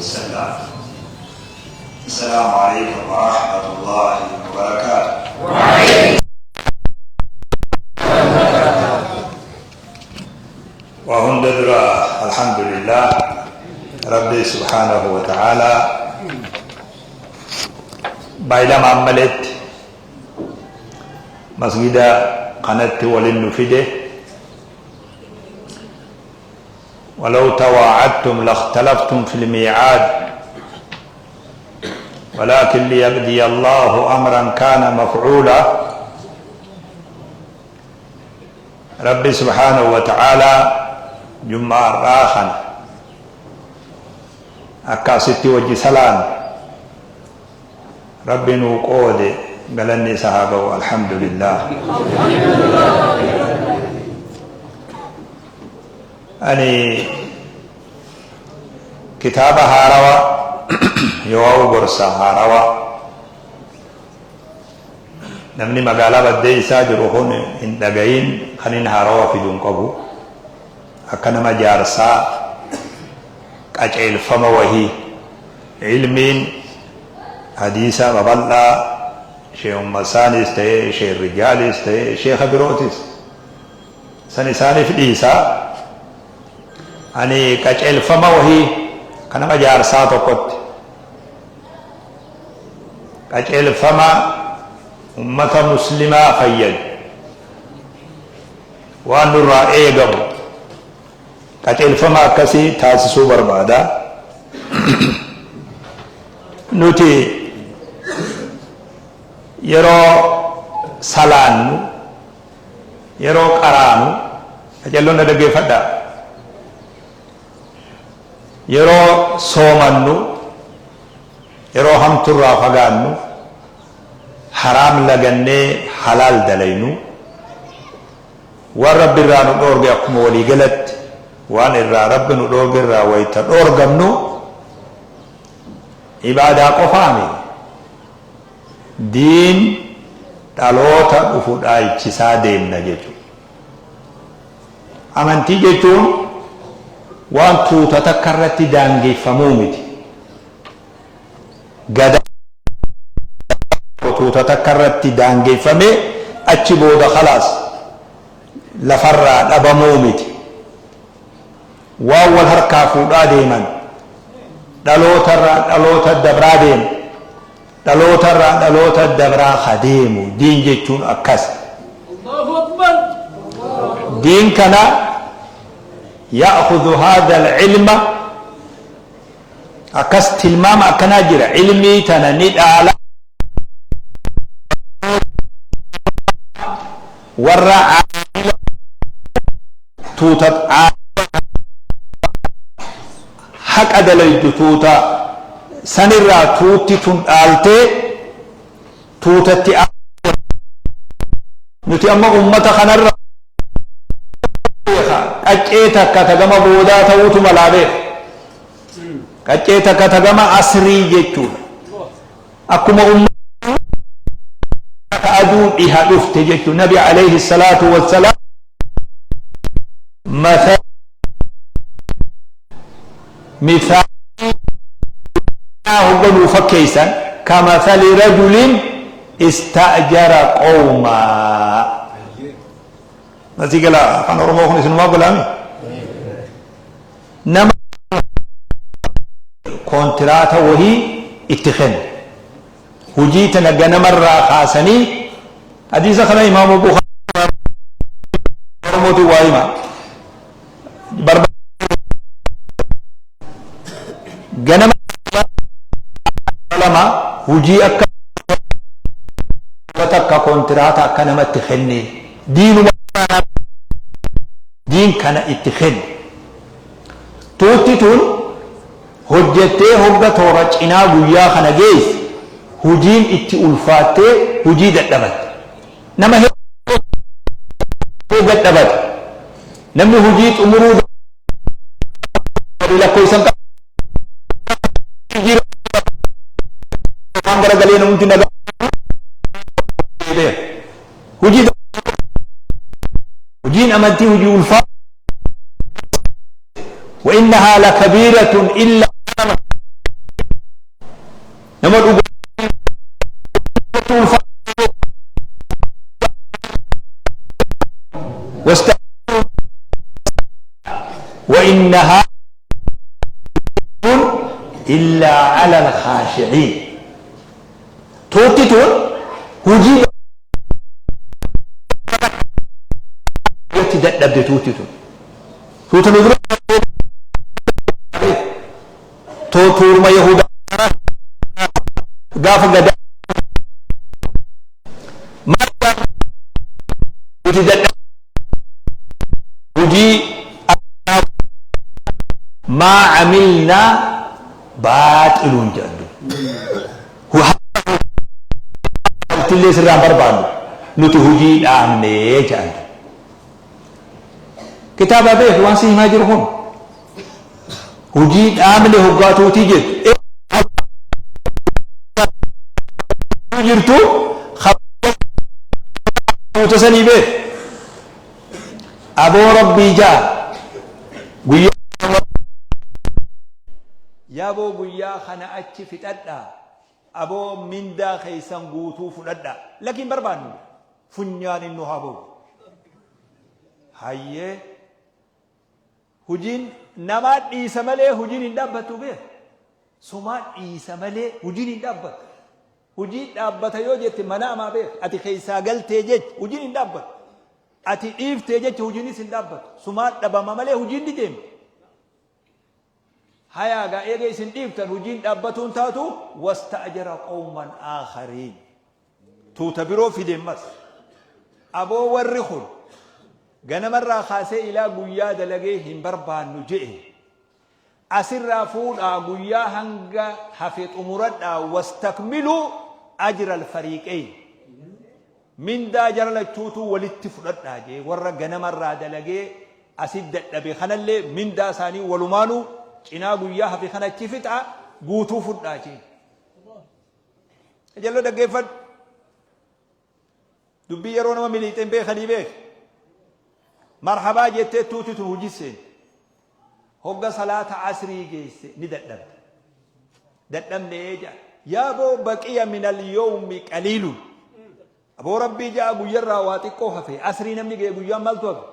وسلم. السلام عليكم ورحمة الله وبركاته. وهند درا الحمد لله ربي سبحانه وتعالى بايلما عملت مسجد قناة ولن فده ولو تواعدتم لاختلفتم في الميعاد ولكن ليقضي الله أمرا كان مفعولا. ربي سبحانه وتعالى جمع راخا أكاستي وجه سلام ربي نوقود قالني صحابه الحمد لله. أني كتاب هاروا يواو برسا هاروا نمني مقالة بدي ساجر هون إن دقين خنين هاروا في دون قبو أكنما جارسا أجعل فما وهي علمين حديثا ببلا شيخ مسانيس تي شيخ رجاليس تي شيخ بروتيس سنساني في الإيسا أني كأجعل فما وهي كنما جارسا تقط كأجعل فما أمة مسلمة فيد وأن الرأي قبل كأجعل فما كسي تاسسو بربادا نوتي يرو سلانو يرو قرانو أجلون ندقي فدا يرو صومنو يرو هم ترى فغانو حرام لغني حلال دلينو والرب الرانو دورغ أكمو ولي قلت وان الرا رب ندورغ الرا ويتا دورغمنو عبادة قفامي دين dhaloota dhufu dhaalchisaa deemna jechuudha. Amantii jechuun waan tuuta takka irratti daangeffamuu miti. Gadaa tuuta takka irratti daangeffamee achi booda khalaas lafarraa dhabamuu miti. Waan wal harkaa fuudhaa deeman dhalootarraa dhaloota dabraa deemu. Dhalootarraa dhaloota dabraa adeemu diin jechuun akkas. Allahu Akbar. Diin kana ya'khudhu hadha al-ilma akkas tilmaama akkanaa jira ilmii tana ni dhaala warra tuuta haqa dalaytu tuuta sanirraa tuutti tun dhaaltee tuutatti nuti amma ummata kanarra qaccee takka tagama boodaa ta'uutu malaa beeka. Qaccee takka tagama asrii jechuudha. Akkuma ummata aduu dhiha dhufte jechuudha. Nabi alayhi salaatu wassalaam mithaal هو فكيسا كمثل رجل استأجر قوما. نسيك لا فانا رمو خني سنما قلامي نما كونتراتا وهي اتخن هجيت نجنا مرة خاسني حديث خنا إمام أبو رموتي وايما برب جنم لما هجي أك فتك كونتراتا كنما اتخني دين دين كان اتخن توتي تون هجته هجة تورج إنا ويا خنا جيس هجين اتي ألفاته هجي دبت نما هي هجة دبت نمي هجيت أمره إلى كويسان هجي هجين أمنتي هجي ألفا وإنها لكبيرة إلا Wa innahaa illaa ala al-khaashi'iin. Tuutti tun hujii irratti dadhabde tuutti tun. Tuuta nu dura tuurma Yahudaa gaafa gadaa nuti dadhabde hujii maa camilnaa baaxiluun jedhu. Illee sirraa barbaannu nuti hujii dhaabnee jedhan. Kitaaba beeku waan si himaa jiru kun. Hujii dhaabne hoggaa tuutii jettu. Jirtu tuuta sanii beeku. Aboo Rabbii jaa guyyaa yaaboo guyyaa kana achi fixadhaa, aboo mindaa keessan guutuu fudhadhaa. Lakiin barbaannu funyaan inni haa ba'u. Hayyee, hujiin namaa dhiisa malee hujiin hin dhaabbattu beek. Sumaa dhiisa malee hujiin hin dhaabbattu. Hujiin dhaabbata yoo jette mana amaa beek. Ati keessaa galtee jecha hujiin hin dhaabbattu. Ati dhiiftee jecha hujiinis hin dhaabbattu. Sumaa dhabama malee hujiin ni deemti. Hayaa gaa, eega isin dhiiftan hujiin dhaabbatuun taatu. Wasta'jara qawman aakhariin. Tuuta biroo fideen mas. Aboo, warri kun ganamarraa kaasee ilaa guyyaa dalagee hin barbaannu je'e. Asirraa fuudhaa, guyyaa hanga hafe xumuradhaa. Wastakmiluu ajra alfariiqeyn. Mindaa jara lachuutuu walitti fudhadhaa jee, warra ganamarraa dalagee asit dadhabe kanallee mindaa isaanii walumaanuu cinaa guyyaa hafe kana achi fixaa, guutuu fudhaa jee. Jallo dhaggeeffadhu. Dubbii yeroo nama miliixeen beekanii beek. Marhabaa jettee tuuti tun hojii seente. Hogga salaata asrii geesse ni dadhabde. Dadhabne jedha. Yaaboo, baqiya min al-yawmi qaliilun. Aboo Rabbii ja'a, guyyarraa waa xiqqoo hafe. Asrii namni ga'e guyyaan maaltu hafe?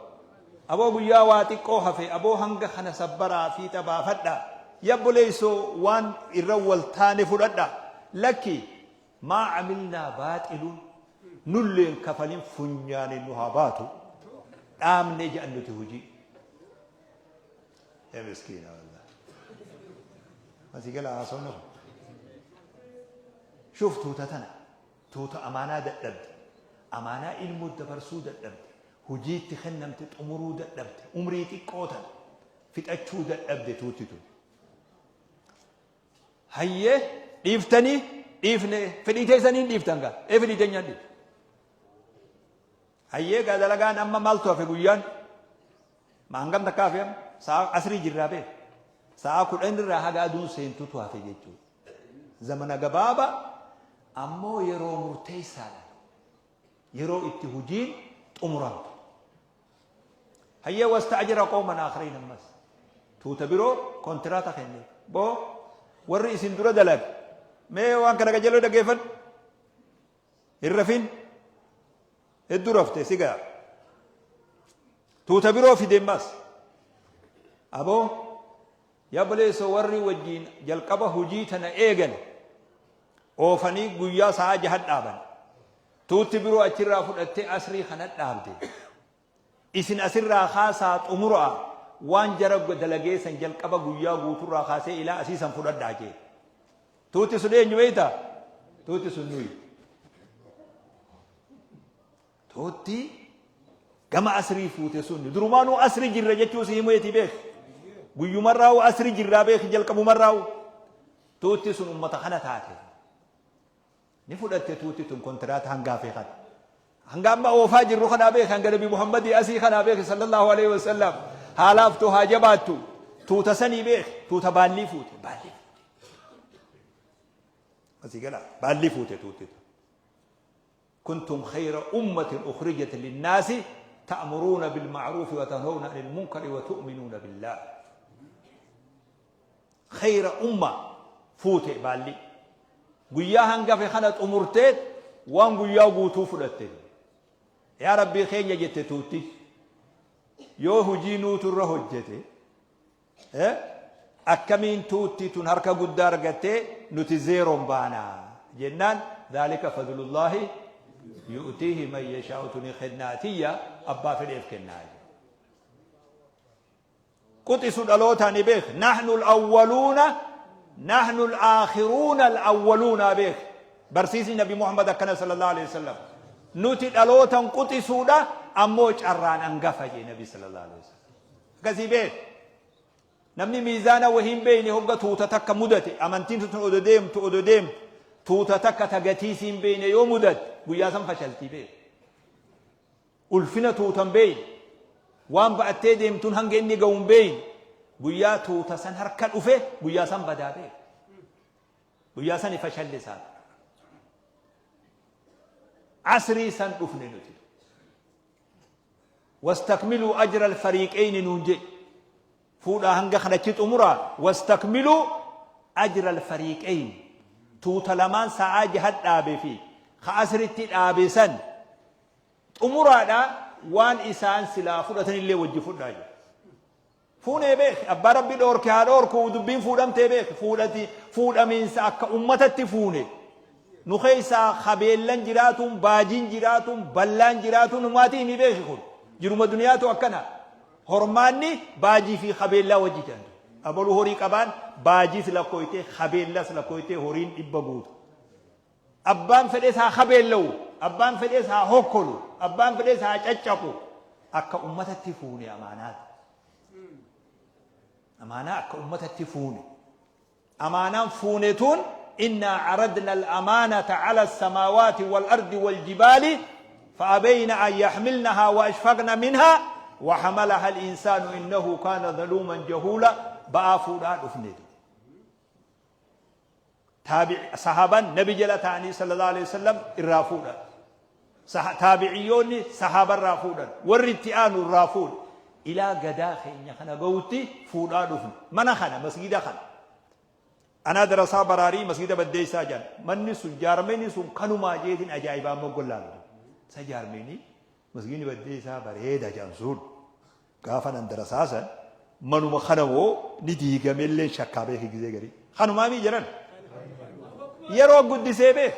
Aboo, guyyaa waa xiqqoo hafe. Aboo, hanga kana sabbaraa fiixa baafadha. Yabboleessoo, waan irra wal taane fudhadha. Lakki, maa camilnaa baaxiluun, nulleen kafalin funyaaniin nu haa baatu. Dhaabne jedhan nuti hojii. Yaa miskiina wallah. Masii gala haasawni kun. Shuuf, tuuta tana. Tuuta amaanaa dadhabde. Amaanaa ilmoo dabarsuu dadhabde. Hojii itti kennamte xumuruu dadhabde. Umrii xiqqoo tana fixachuu dadhabde tuuti tun. Hayyee, dhiiftanii? Dhiifne. Fedhii teessanii hin dhiiftan gaa. Ee, fedhii teenyaan dhiifne. Hayyee gaa, dalagaan amma maaltu hafe guyyaan? Ma hangam takka hafe amma? Sa'a asrii jirraa beek. Sa'a 10 irraa haga aduun seentutu hafe jechuudha. Zamana gabaaba ammoo yeroo murteessaadha. Yeroo itti hojiin xumuramtu. Hayyee, wasta'jara qawman aakhariin ammas. Tuuta biroo kontiraata kenne. Boo, warri isin dura dalage. Mee waan kana qajeeloo dhaggeeffadhu. Hin rafin. Hedduu rafte si ga'a. Tuuta biroo fide ammas. Aboo, yaa obboleessoo, warri wajjiin jalqaba hojii tana eegale oofanii guyyaa sa'a 6 dhaaban. Tuutti biroo achirraa fudhattee asrii kana dhaabde. Isin asirraa kaasaa xumuraa, waan jara dalagee san jalqaba guyyaa guuturraa kaasee ilaa asii san fudhadhaa jee. Tuutti sun eenyu beektaa? Tuutti sun nuyi. Tuutti gama asrii fuute sun durumaanuu asri jirra jechuu si himeeti beek. Guyyumarraa'u asri jirraa beek, jalqabumarraa'u. Tuutti sun ummata kana taate. Ni fudhatte tuutti tun kontiraata hangaa fi kana. Hanga amma oofaa jirru kanaa beeki, hanga Nabi Muhammadii asii kanaa beeki, sallallahu alaihi wasallam. Haalaaftu haa jabaattu. Tuuta sanii beeki, tuuta baallii fuute, baallii fuute. Asii gala, baallii fuute tuutti tun. Kuntum khayra ummatin ukhrijat linnaasi ta'muruuna bilma'ruufi wa tanhawna anil munkari wa tu'minuuna billah. Khayra umma fuute baallii. Guyyaa hangafe kana xumurtee waan guyyaa guutuu fudhatte. Yaa Rabbii keenya jette tuutti. Yoo hojii nuutu irra hojjete. Akkamiin tuutti tun harka guddaa argattee nuti zeeroon baanaa jennaan, dhaalika fadlullaahi yu'tiihi man yashaa'u, tuni kennaa tiyya, abbaa fedheef kennaa. Quxisu dhalootaa ni beek. Nahnu al-awwaluuna, nahnu al-aakhiruuna al-awwaluuna beek. Barsiisni Nabi Muhammad akkana sallallahu alaihi wasallam. Nuti dhalootan quxisuudha, ammoo carraan angafa jee Nabi sallallahu alaihi wasallam. Akkasii beek. Namni miizaana wahii hin beekne hogga tuuta takka mudate, amantiin tun odo deemtu odo deemtu tuuta takka ta gatii isii hin beekne yoo mudatte, guyyaa san fashaltii beek. Ulfina tuuta hin beekne, waan ba'attee deemtuun hanga inni ga'u hin beekne, guyyaa tuuta san harka dhufe guyyaa san badaa beek. Guyyaa sani fashalli isaa. Asrii san dhufne nuti. Wastakmiluu ajra alfariiqeyni nuun jedhe. Fuudhaa hanga kanachi xumuraa, wastakmiluu ajra alfariiqeyni. Tuuta lamaan sa'aa jaha dhaabe fi ka asritti dhaabe san xumuraadha, waan isaan silaa fudhatanillee wajji fudhaa jedhe. Fuunee beeki, abbaa Rabbi dhoorke haa dhoorku, dubbiin fuudhamtee beeki. Fuudhati fuudhamiinsa akka ummatatti fuune. Nu keessaa kabeellan jiraatuun, baajiin jiraatuun, ballaan jiraatuun humaatii himi beeki kun. Jiruma duniyaatu akkana. Hormaanni baajii fi kabeellaa wajji jedhan. Abaluu horii qabaan baajiis lakkooytee, kabeellas lakkooytee, horiin 100 guutu. Abbaan fedhes haa kabeella'u, abbaan fedhes haa hokkolu, abbaan fedhes haa caccaqu. Akka ummatatti fuune amaanaati. Amaanaa akka ummatatti fuune. Amaanaan fuune tun, innaa caradna al-amaanata cala as-samaawaati wal-ardi wal-jibaali fa'abayna an yaxmilnahaa wa ashfaqna minhaa wa hamalaha al-insaanu innahu kaana zaluuman jahuula, ba'aa fuudhaa dhufne. Taabi'i sahaabaan Nabi jala ta'anii sallallahu alaihi wasallam irraa fuudhan. Taabiciyyoonni sahaaba irraa fuudhan. Warri itti aanu irraa fuudhe. Ilaa gadaa keenya kana gahutti fuudhaa dhufne. Mana kana, masgida kana. Anaa darasaa baraarii masgida Baddeessaa jedhan. Manni sun, jaarmeni sun kanumaa jeetiin ajaa'ibaa moggolaalu. Isa jaarmeni masgidni Baddeessaa bareeda jedhan sun. Gaafa nan darasaa san manuma kana moo ni diigamellee shakkaa beeki gizee garii. Kanumaa mii jedhan. Yeroo guddisee beek.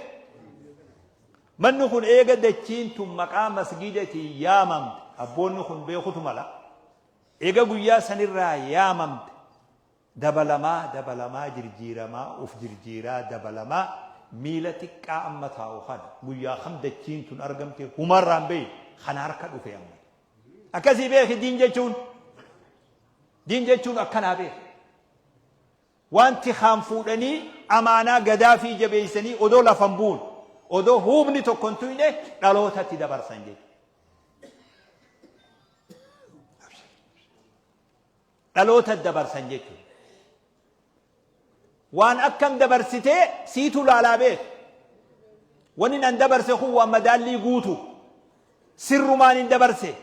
Manni kun eega dachiin tun maqaa masgiidatiin yaamamte, abboonni kun beekutu mala. Eega guyyaa sanirraa yaamamte dabalamaa dabalamaa jirjiiramaa uf jirjiiraa dabalamaa miila xiqqaa amma taa'u kana guyyaa kam dachiin tun argamte humarraan beeku kana harka dhufe amma. Akkasii beeki diin jechuun. Diin jechuun akkanaa beeki. Wanti kaan fuudhanii amaanaa gadaafii jabeessanii odoo lafan buun, odoo huubni tokko hin tuyne dhalootatti dabarsan jechuudha. Dhaloota dabarsan jechuudha. Waan akkam dabarsitee siitu laalaa beeka. Wanni nan dabarse kun waan madaallii guutu. Sirrumaan hin dabarse.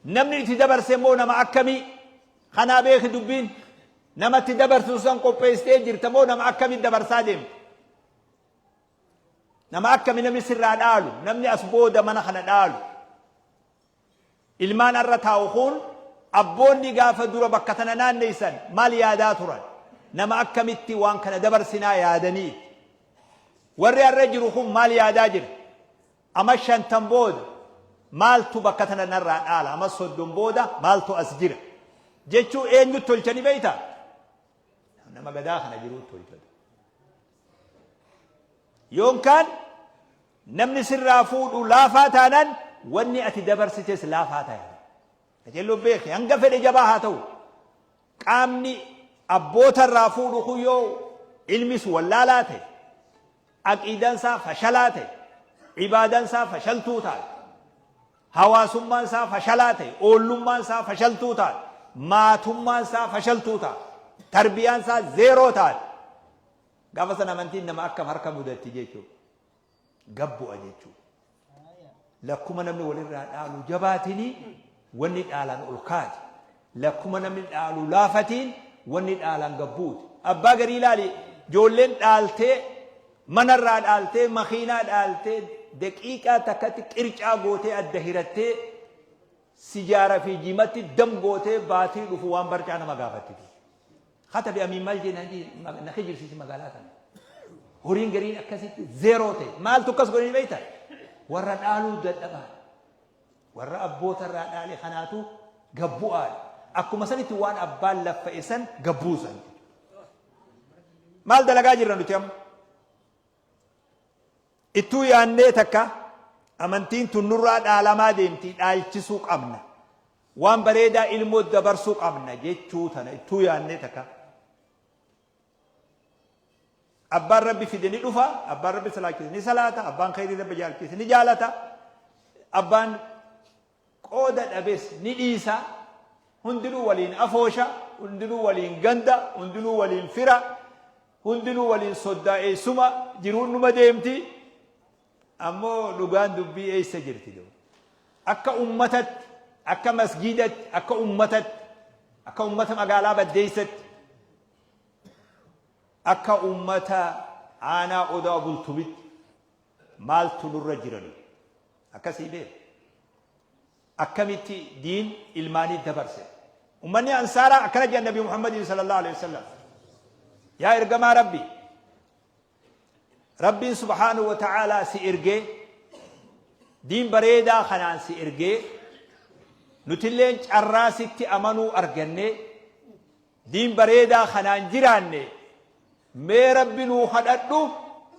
Namni itti dabarse immoo nama akkamii? Kanaa beeki dubbiin. Namatti dabarsu san qopheessitee jirta moo nama akkamii dabarsaa deemta? Nama akkami namni sirraa dhaalu? Namni as booda mana kana dhaalu? Ilmaan arra taa'u kun abboonni gaafa dura bakka tana naanneessan maal yaadaa turan? Nama akkamitti waan kana dabarsinaa yaadanii? Warri arra jiru kun maal yaadaa jira? Ama 50 booda maaltu bakka tana narraa dhaala? Ama 30 booda maaltu as jira? Jechuu eenyutti tolchanii beektaa? Nama gadaa kana jiruutti tolchata. Yookaan namni sirraa fuudhu laafaa taanaan wanni ati dabarsites laafaa ta'a. Qajeelloo beeki, hanga fedhe jabaa haa ta'u. Qaamni abboota irraa fuudhu kun yoo ilmis wallaalaa ta'e, aqiidaan isaa fashalaa ta'e, ibaadaan isaa fashaltuu taate, hawaasummaan isaa fashalaa ta'e, oollummaan isaa fashaltuu taate, maatummaan isaa fashaltuu taate, tarbiyaan isaa zeeroo taate, gaafa sana amantiin nama akkam harka mudatti jechuudha. Gad bu'a jechuudha. Lakkuma namni walirraa dhaalu jabaatini wanni dhaalan ol kaati. Lakkuma namni dhaalu laafatiin wanni dhaalan gad buuti. Abbaa garii ilaali, ijoolleen dhaaltee, manarraa dhaaltee, makiinaa dhaaltee, daqiiqaa takkatti qircaa gootee adda hirattee. Sijaara fi jimatti dam gootee baatii dhufu waan barcaa nama gaafattiti. Katabi amiin maal jee na kijibsiisi magaalaa tana. Horiin gariin akkasitti zeeroo ta'e. Maaltu akkas godhanii beektaa? Warra dhaaluu dadhabaa. Warra abboota irraa dhaale kanaatu gabbu'aadha. Akkuma sanitti waan abbaan laffa'e san gabbuusan. Maal dalagaa jirra nuti amma? Ittuu yaannee takka amantiin tun nurraa dhaalamaa deemti dhaalchisuu qabna. Waan bareedaa ilmoo dabarsuu qabna jechuu tana ittuu yaannee takka. Abbaan Rabbi fide ni dhufa, abbaan Rabbi salaachise ni salaata, abbaan khayrii Rabbi jaalchise ni jaalata, abbaan qooda dhabes ni dhiisa, hundinuu waliin afoosha, hundinuu waliin ganda, hundinuu waliin fira, hundinuu waliin soddaa eessuma, jiruun numa deemti. Ammoo dhugaan dubbii eessa jirti? Akka ummatatti, akka masgiidatti, akka ummatatti, akka ummata magaalaa Baddeessatti, Akka ummata aanaa Odaa Bultumitti maaltu nurra jira nuti? Akkasii beeku. Akkamitti diin ilmaanii dabarse? Ummanni Ansaaraa akkana jedhan Nabi Muhammadiin sallallahu alaihi wasallam. Yaa ergamaa Rabbii, Rabbiin subhaanahu wa ta'aalaa si ergee diin bareedaa kanaan si ergee nutilleen carraa sitti amanuu argannee Diin bareedaa kanaan jiraanne mee Rabbi nuu kadhadhu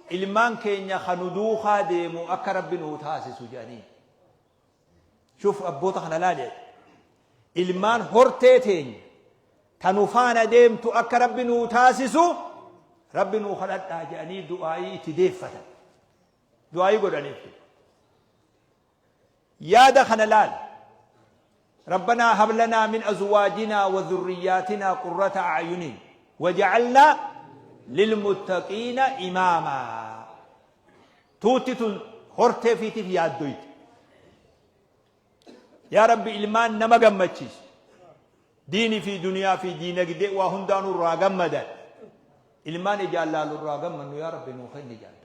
ilmaan keenya ka nu duukaa deemu akka Rabbi nuu taasisu jedhanii. Shuf abboota kana laali ati. Ilmaan hortee teenya ta nu faana deemtu akka Rabbi nuu taasisu Rabbi nuu kadhadhaa jedhanii du'aa'ii itti deeffatan. Du'aa'ii godhaniif. Yaada kana laali. Rabbanaa hab lanaa min azwaajinaa wa dhurriyyaatinaa qurrata a'yunin waja'alnaa lilmuttaqiina imaamaa. Tuutti tun hortee fiitiif yaaddoyte. Yaa Rabbi ilmaan nama gammachiisu. Diini fi duniyaa fi diinagdee waa hundaanuu irraa gammadan. Ilmaan ijaan laalu irraa gammannu yaa Rabbi nuu kenni jaan.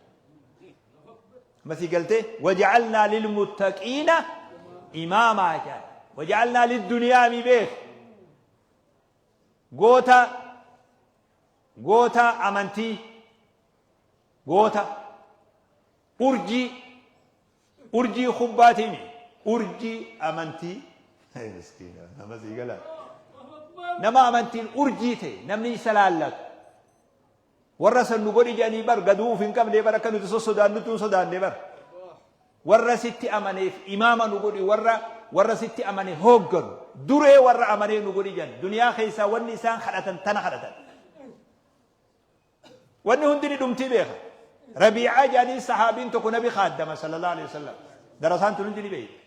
Masii galtee waja'alnaa lilmuttaqiina imaamaa jaan. Waja'alnaa lidduniyaa mi beek. Goota goota amantii goota urjii Urjii kubbaatiimi urjii amantii miskiina nama sii galaa nama amantiin urjii ta'e namni isa laallatu warra san nu godhi jedhanii bar gaduu uf hin qabne bar akka nuti sossodaannutti hin sodaanne bar warra sitti amaneef imaama nu godhi warra warra sitti amane hoogganu duree warra amanee nu godhi jedhan duniyaa keessaa wanni isaan kadhatan tana kadhatan Wanni hundi ni dhumtii beeka. Rabiicaa jedhanii sahaabiin tokko nabi khaaddama sallallahu alaihi wasallam. Darasaan tun hundi ni beekti.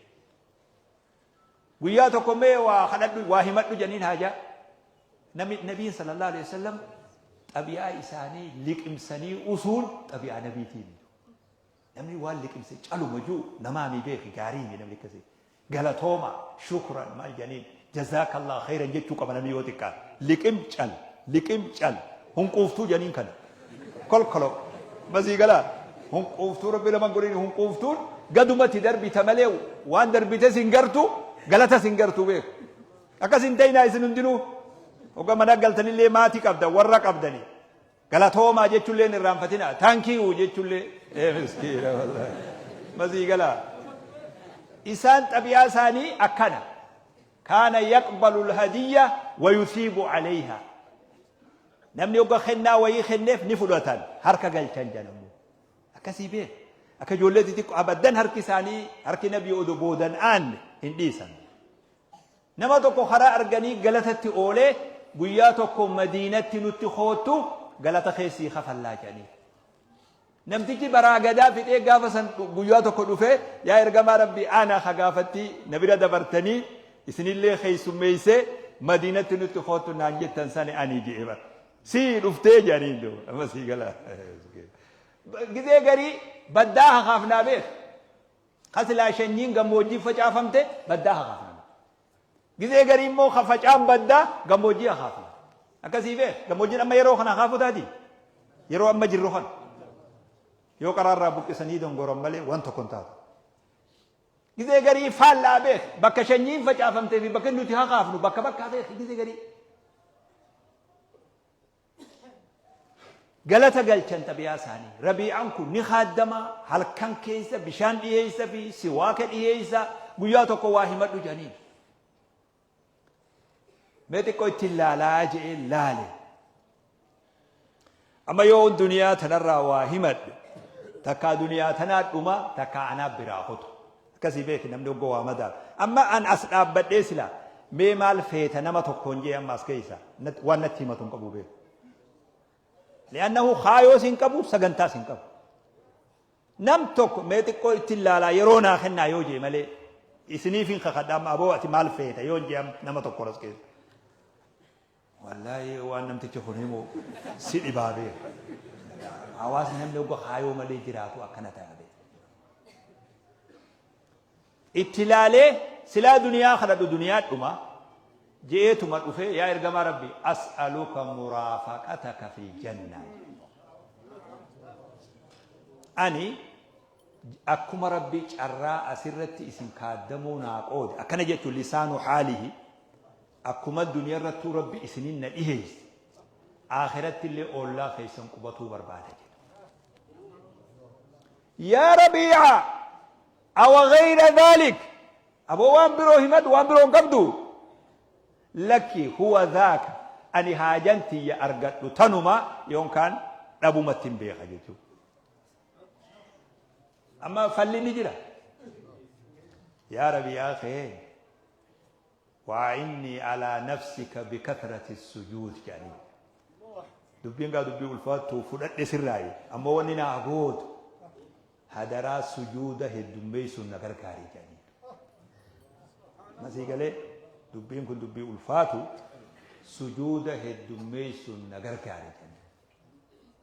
Guyyaa tokko mee waa kadhadhu waa himadhu jedhaniin haajaa. Nami nabiin sallallahu alaihi wasallam xabi'aa isaanii liqimsanii usuun xabi'aa nabiitiin. Namni waan liqimse caluma jiru namaa mi beeki gaarii mi namni akkasii. Galatooma, shukran maal jedhaniin jazaakallah khayran jechuu qaba namni yoo xiqqaate. Liqim cal, liqim cal, hunquuftuu jedhaniin kana. Kolkolo, masii galaa hunquuftuu rabbi laman godhin hunquuftuun gadumatti darbita malee waan darbites hin gartu galatas hin gartu beeku. Akkas hin ta'inaa isin hundinuu. Hogga mana galtanillee maatii qabdan warra qabdanii. Galatoomaa jechuullee hin irraanfatinaa. Thank you jechuullee. Ee miskiina wallahi. Masii galaa. Isaan xabi'aa isaanii akkana. Kaana yaqbalu alhadiyya wa yusiibu alayha. Namni hogga kennaa wayii kenneef ni fudhatan. Harka galchan jedhamu. Akkasii beek. Akka ijoollee xixiqqoo abaddan harki isaanii harki nabii odoo boodan aanne hin dhiisan. Nama tokko karaa arganii galatatti oolee guyyaa tokko Madiinatti nutti koottu galata kee sii kafallaa jedhanii. Namtichi baraa gadaa fixee gaafa san guyyaa tokko dhufee yaa ergamaa Rabbii ana ka gaafatti na bira dabartanii isinillee keessummeessee Madiinatti nutti koottu naan jettan sani ani jedhe bara. Sii dhuftee jedhaniin duuba amma sii gala. Gizee garii baddaa hakaafnaa beek. Ka silaa shanyiin gammoojjii facaafamte baddaa hakaafna. Gizee garii immoo ka facaan baddaa gammoojjii hakaafna. Akkasii beek gammoojjiin amma yeroo kana hakaafuu taati. Yeroo amma jirru kana. Yoo qaraarraa buqqisanii dongoran malee waan tokko hin taatu. Gizee garii faallaa beek bakka shanyiin facaafamtee fi bakka nuti haqaafnu bakka bakkaa beek gizee garii. Galata galchan xabi'aa isaanii. Rabii'aan kun ni khaaddama, halkan keessa bishaan dhiyeessa fi siwaaka dhiyeessa, guyyaa tokko waa himadhu jedhaniin. Mee xiqqoo ittiin laalaa je'ee laale. Amma yoo duniyaa tanarraa waa himadhe takkaa duniyaa tanaa dhuma takkaa anaa biraa kutu. Akkasii beeki namni hogga waa madaalu. Amma an as dhaabbadhee silaa mee maal feeta nama tokkoon jee amma as keessa waan natti himatu hin qabu beeku. Li'annahu kaayoos hin qabu sagantaas hin qabu. Nam tokko mee xiqqoo ittiin laalaa yeroo naa kennaa yoo jee malee isiniif hin kakadha amma aboo ati maal feeta yoo jee nama tokkoon as keessa. Wallaahi waan namtichi kun himu si dhibaa beeku. Hawaasni namni hogga kaayoo malee jiraatu akkana ta'a beeku. Itti laalee silaa duniyaa kadhadhu duniyaa dhuma je'eetuma dhufee yaa ergamaa rabbi as'aluka muraafaqataka fil jannaa ani akkuma rabbi carraa asirratti isin kaaddamuu naa qoode akkana jechuun lisaanu haalihi Akkuma duniyarrattuu Rabbi isinin na dhiheeyse, aakhirattillee oollaa keessan qubatuu barbaada jedhe. Yaa Rabii'a! Awa ghayra dhaalik? Aboo waan biroo himadhu, waan biroo hin qabdu? Lakki huwa dhaaka ani haajan tiyya argadhu tanuma yoonkaan dhabumatti hin beeka jechuudha. Amma falli ni jira. Yaa Rabii'aa kee Waa'innii alaa nafsika bikathrati sujuud jedhaniin. Dubbiin gaa dubbii ulfaattuu fudhadhe sirraayi. Ammoo wanni naa gootu hadaraa sujuuda heddummeessuun na gargaari jedhaniin. Masii galee dubbiin kun dubbii ulfaatu sujuuda heddummeessuun na gargaari jedhaniin.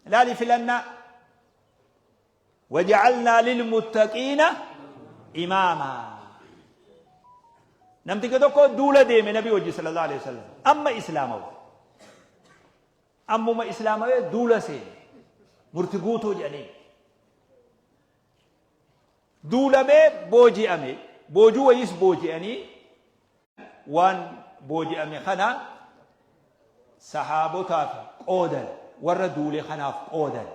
Ilaali filannaa. Waja'alnaa lilmuttaqiina imaamaa. Namticha tokko duula deeme nabii wajji sallallahu alaihi wasallam. Amma islaamawe. Ammuma islaamawe duula seene. Murti guutuu jedhanii. Duulamee booji'ame. Boojuu wayiis booji'anii Waan booji'ame kana sahaabotaaf qoodan, warra duule kanaaf qoodan.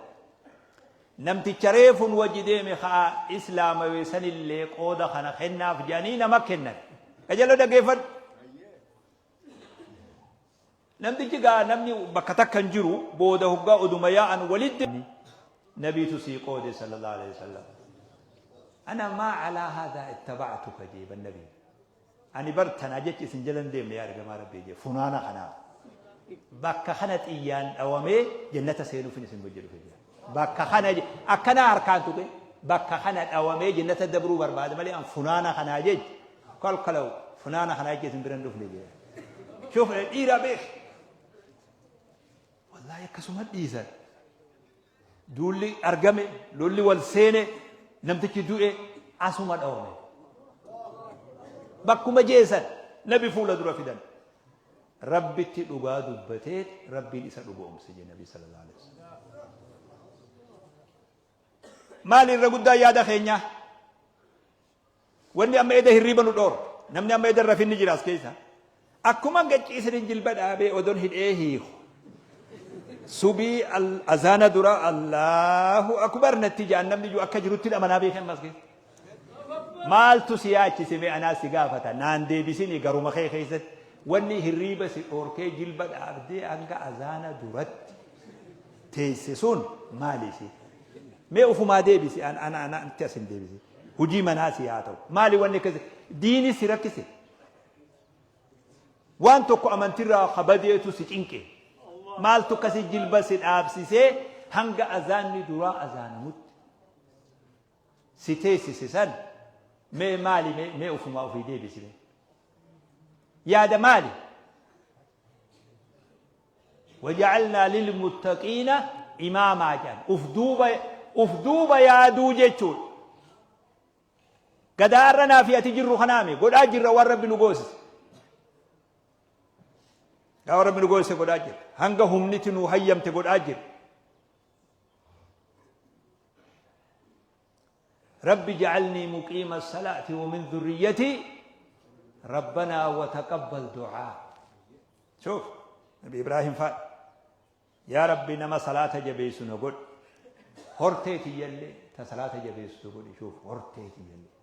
Namticha reefun wajji deeme ka islaamawe sanillee qooda kana kennaaf jedhanii nama kennan. Qajeeloo dhaggeeffadhu. Namtichi gaa namni bakka takka hin jiru booda hoggaa oduma yaa'an walitti nabiitu sii qoode sallallahu alaihi wasallam. Ana maa alaa haadhaa ittaba'tuka jeeban nabii. Ani bar tanaa jecha isin jala hin deemne yaa ergamaa Rabbii jee funaana kanaaf. Bakka kana xiyyaan dhawamee jannata seenuufin isin wajji dhufe jee. Bakka kana akkanaa harkaan tuqe bakka kana dhawamee jannata dabruu barbaada malee an funaana kanaa jecha kalkalaw funaana kanaa jecha isin bira hin dhufne jee. Shuf dhiira beek. Wallaahi akkasuma dhiisan. Duulli argame, lolli wal seene, namtichi du'e asuma dhawame. Bakkuma jeesan nabi fuula dura fidan. Rabbitti dhugaa dubbatee Rabbiin isa dhugoomse jee nabi sallallahu alaihi wasallam. Maali irra guddaa yaada keenyaa? Wanni amma eda hirriiba nu dhoorge. Namni amma eda rafin ni jira as keessa. Akkuma gacciisanii jilba dhaabee odon hidhee hiiku. Subii azaana dura Allahu akbar natti ja'an namni jiru akka jirutti amanaa beekan amma as keessa. Maaltu si yaachise mee anaa si gaafata naan deebisini garuma kee keessatti wanni hirriiba si dhoorkee jilba dhaabdee hanga azaana duratti teesse sun maali si? Mee ufumaa deebisi an ana ana itti as hin deebisi. Hujii manaa si haa ta'u. Maali wanni akkasi? Diini si rakkise. Waan tokko amantirraa kabadeetu si cinqe. Maaltu akkasi jilba si dhaabsisee hanga azaanni duraa azaanamutti si teessise san mee maali mee mee ufumaa ofii deebisi mee. Yaada maali? Waja'alnaa lilmuttaqiina imaamaa jedhan. Uf duuba uf duuba yaaduu jechuudha. Gadaa har'a naa fi ati jirru kanaami godhaa jirra waan rabbi nu goosise. Waan rabbi nu goosise godhaa jirra. Hanga humniti nu hayyamte godhaa jirra. Rabbi ja'alnii muqiima salaati wa min dhurriyyatii Rabbanaa wa taqabbal du'aa. Shuuf Nabi Ibraahim fa'a. Yaa Rabbi, nama salaata jabeessu na godhi. Hortee tiyyallee ta salaata jabeessu godhi. Shuuf, hortee tiyyallee.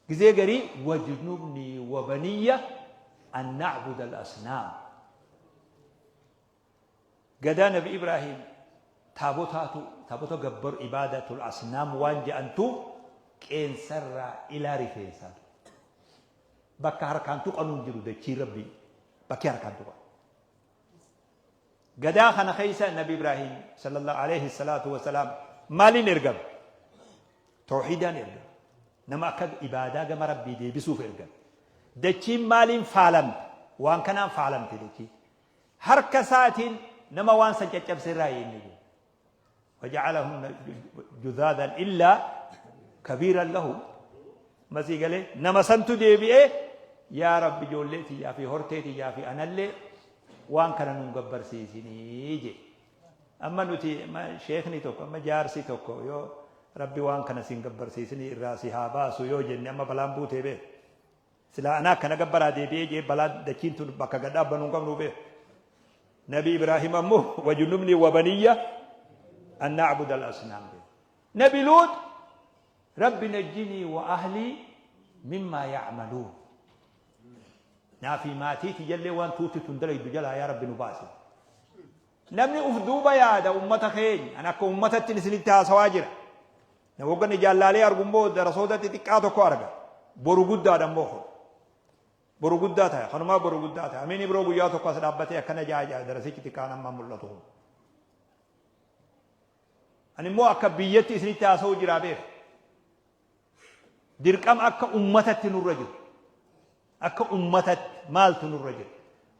Gizee garii wajnubnii wa baniyya an na'buda al-asnaam. Gadaa Nabi Ibraahim taabotaatu taabota gabbaru, ibaadatul asnaam waan je'antu qeensarraa ilaa rifeensaatu. Bakka harkaan tuqanuu hin jiru dachii Rabbii bakki harkaan tuqan. Gadaa kana keessa Nabi Ibraahim sallallahu alayhi salaatu wasalaam maaliin ergame? Tawhiidaan ergame. Nama akka ibaadaa gama Rabbii deebisuuf ergame. Dachiin maaliin faalamte? Waan kanaan faalamte dachiin. Harka isaatiin nama waan san caccabse irraa inni jiru. Waja'alahum judhaadan illaa kabiiran lahu. Masii galee nama santu deebi'ee, yaa Rabbi, ijoollee tiyyaa fi hortee tiyyaa fi anallee waan kana nun gabbarsiisinii jedhe. Amma nuti sheekni tokko, amma jaarsi tokko yoo Rabbi waan kana sin gabbarsiisinii irraa si haa baasu yoo jenne, amma balaan buutee beeku. Silaa anaa akkana gabbaraa deebi'ee jee, balaa dachiin tun bakka gad dhaabbannu hin qabnu beeku. Nabi Ibraahim ammoo wajnubni wa baniyya an na'buda al-asnaam jedhe. Nabi Luut Rabbi najjinii wa ahlii mimmaa ya'maluun. Naa fi maatii tiyyallee waan tuutti tun dalaydu jalaa yaa Rabbi nu baasi. Namni uf duuba yaada ummata keenya. An akka ummatatti isinitti haasawaa jira. Na hogganni jaallaalee argu immoo darasoota xixiqqaa tokko arga. Boru guddaadha immoo kun. Boru guddaa ta'a. Kanumaa boru guddaa ta'a. Amiin biroo guyyaa tokko as dhaabbatee akkana ja'a ja'a darasichi xiqqaan amma mul'atu kun. Ani immoo akka biyyatti isinitti haasa'uu jira beeku. Dirqama akka ummatatti nurra jiru. Akka ummatatti maaltu nurra jira?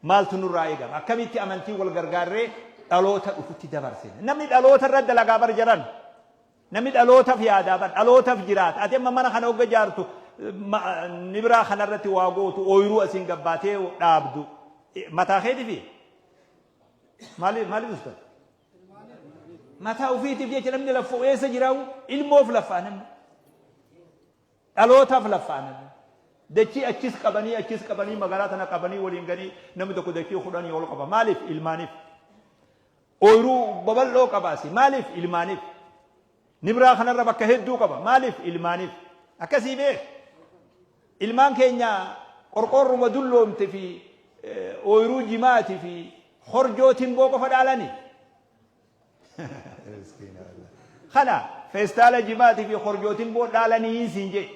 Maaltu nurraa eegama? Akkamitti amantii wal gargaarree dhaloota dhufutti dabarsina? Namni dhaloota irra dalagaa bar jaran. Namni dhalootaaf yaadaa bar, dhalootaaf jiraata. Ati amma mana kana hogga ijaartu, nibiraa kanarratti waa gootu, ooyiruu asiin gabbaatee dhaabdu. Mataa keetifi? Maaliif maaliif ustaz? Mataa ofiitiif jecha namni laffa'u eessa jiraawu? Ilmoof laffa'a namni. Dhalootaaf laffa'a namni. Dachii achis qabanii achis qabanii magaalaa tana qabanii waliin ganii namni tokko dachii 10 ol qaba. Maaliif? Ilmaaniif. Ooyiruu babal'oo qaba asii. Maaliif? Ilmaaniif. Nibraa kanarra bakka hedduu qaba. Maaliif? Ilmaaniif. Akkasii beek. Ilmaan keenya qorqoorruma dulloomte fi ooyiruu jimaati fi horjoo timboo qofa dhaalani. Kana feestaala jimaatii fi horjoo timboo dhaalanii siin jee.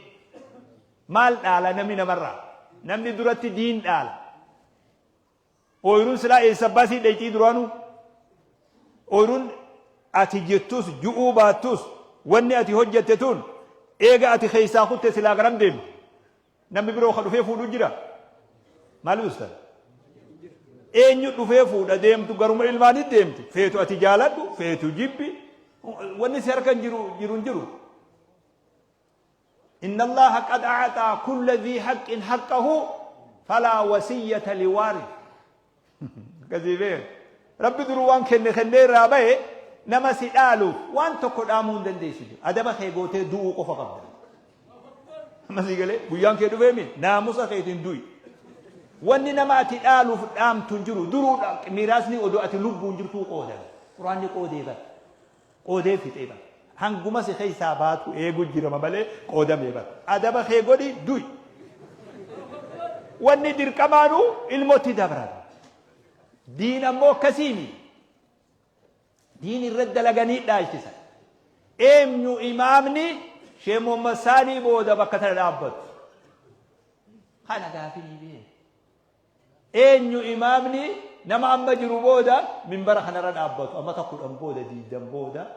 Maal dhaala namni namarraa? Namni duratti diin dhaala. Ooyiruun silaa eessa abbaa sii dhayxii duraanuu? Ooyiruun ati jettus ju'uu baattus, wanni ati hojjette tun eega ati keessaa kutte silaa garam deemti? Namni biroo ka dhufee fuudhu jira? Maaliif ustaz? Eenyu dhufee fuudha? Deemtu garuma ilmaanii deemti. Feetu ati jaaladhu, feetu jibbi. Wanni si harka hin jiru jiru hin jiru. Inna Allaha qad a'axaa kulla dhii haqqin haqqahu falaa wasiyyata liwaarith. Akkasii beek. Rabbi duruu waan kenne kennee irraa bahe, nama si dhaaluuf waan tokko dhaamuu hin dandeessu jiru. Adaba kee gootee du'uu qofa qabda. Amma sii galee, guyyaan kee dhufeemi naamusa keetiin du'i. Wanni nama ati dhaaluuf dhaamtu hin jiru. Duruu miiraasni odoo ati lubbuun jirtuu qoodame. Quraanni qoodee bara. Qoodee fixee bara. Hanguma si keessaa baatu eegu jirama malee qoodamee bara. Adaba kee godhi, du'i. Wanni dirqamaanuu ilmotti dabra. Diin ammoo akkasiimi. Diin irratti dalaganii dhaalchisan. Eenyu imaamni Sheekh Muhammad Saanii booda bakka tana dhaabbatu? Kana gaafii beeku. Eenyu imaamni nama amma jiru booda minbara kanarra dhaabbatu? Amata 10 booda, 20 booda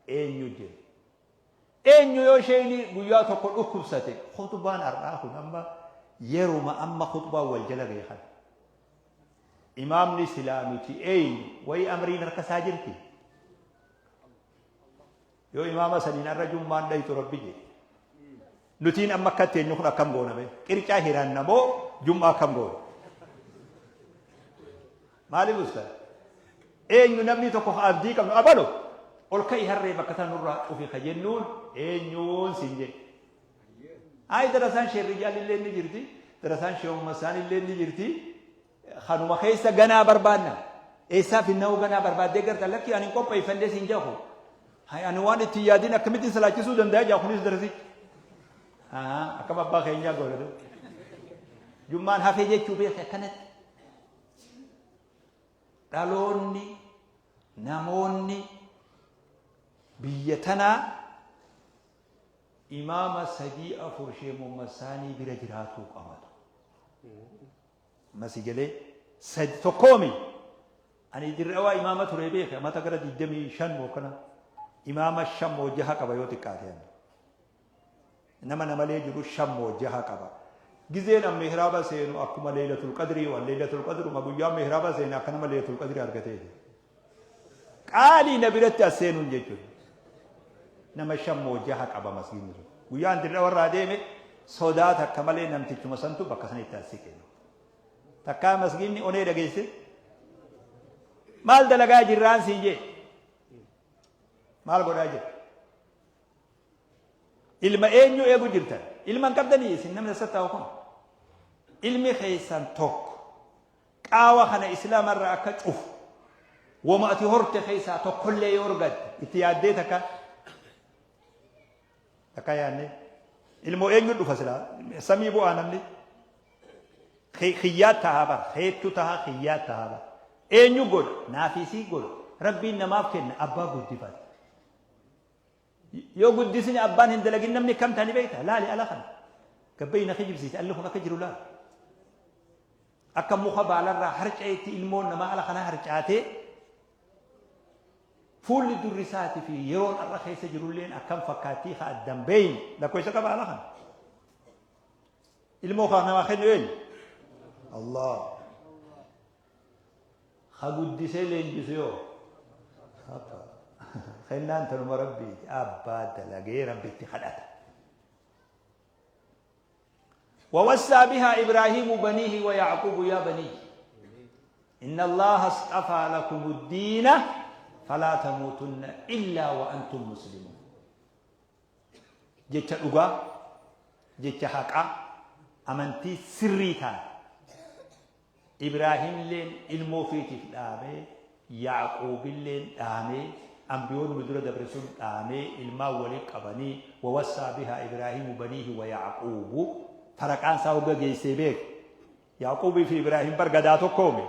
eenyu jira? Eenyu yoo sheeyni guyyaa tokko dhukkubsate? Khutbaan har'aa kun amma yeruma amma khutbaan wal jala gahe kana. Imaamni silaa nuti eenyu wayi amriin harka isaa jirti? Yoo imaama saniin har'a jummaan dhaytu Rabbi jedhe. Nutiin amma akka teenyu kun akkam goona mee? Qircaa hiranna moo jum'aa akkam goona? Maaliif ustaz? Eenyu namni tokko abdii qabnu abalu? Ol ka'i harree bakka tana nurraa cufi ka jennuun eenyuun siin jedhe. Ayi darasaan sheer Rijaalillee ni jirti, darasaan sheer Uummasaanillee ni jirti. Kanuma keessa ganaa barbaanna. Eessaa finna'uu ganaa barbaaddee garta lakki ani hin qopheeffannee siin jedhu. Hay ani waan itti hin yaadin akkamittiin salaachisuu danda'a jaa kunis darasichi. Akkam abbaa keenyaa godhatu. Jummaan hafee jechuu beeke akkanatti. Dhaloonni namoonni biyya tanaa imaama 3 4 Sheekh Muhammad Saanii bira jiraatuu qabatu. Masi galee sadi tokkoomi. Ani dirrawaa imaama ture beeke amata gara 25 moo kana imaama 5 moo 6 qaba yoo xiqqaate ani. Nama namalee jiru 5 moo 6 qaba. Gizeen an mihraaba seenu akkuma leeylatul qadrii waan leeylatul qadruma guyyaa mihraaba seene akka nama leeylatul qadrii argateeti. Qaalii na biratti as seenuun jechuudha. Nama 5 moo 6 qaba masgiidni sun. Guyyaa an dirra warraa deeme sodaa takka malee namtichuma santu bakka sanitti as siqe. Takkaa masgiidni onee dhageesse maal dalagaa jirraan siin jee maal godhaa jira. Ilma eenyu eegu jirtan? Ilma hin qabdanii isin namni as taa'u kun? Ilmi keessan tokko qaawa kana islaama irraa akka cufu woma ati horte keessaa tokkollee yoo argatte itti yaaddee takka takka yaadne ilmoo eenyu dhufa silaa samii bu'aa namni kiyyaa tahaa bara heettu tahaa kiyyaa tahaa bara eenyu godha naafisii godha rabbiin namaaf kenna abbaa guddifata. Yoo guddisni abbaan hin dalagin namni akkam ta'a ni beekta? Laali ala kana. Gabbayi na kijibsiise alli kun akka jiru laali. Akka muka baalarraa harca'etti ilmoon namaa ala kana harcaatee fuulli durri isaati fi yeroon har'a keessa jirulleen akkam fakkaattii ka addan beeyne lakkoofsa qaba ala kana. Ilmoo kana namaa kennu eenyu? Allah. Ka guddisee leenjisu yoo? Abba. Kennaan tanuma Rabbiiti. Abbaa dalagee Rabbitti kadhata. ووصى بها إبراهيم بنيه ويعقوب يا بني إن الله اصطفى لكم الدين فلا تموتن إلا وأنتم مسلمون jecha dhugaa jecha haqaa amantii sirrii taate Ibraahimilleen ilmoo ufiitiif dhaamee, Ya'quubilleen dhaamee, anbiyoonni nu dura dabre sun dhaamee, ilmaan wali qabanii, wawassaa bihaa Ibraahiimu baniihi wa Ya'quubu, faraqaan isaa hogga geessee beeki. Ya'quubii fi Ibraahim bar gadaa tokkoomi.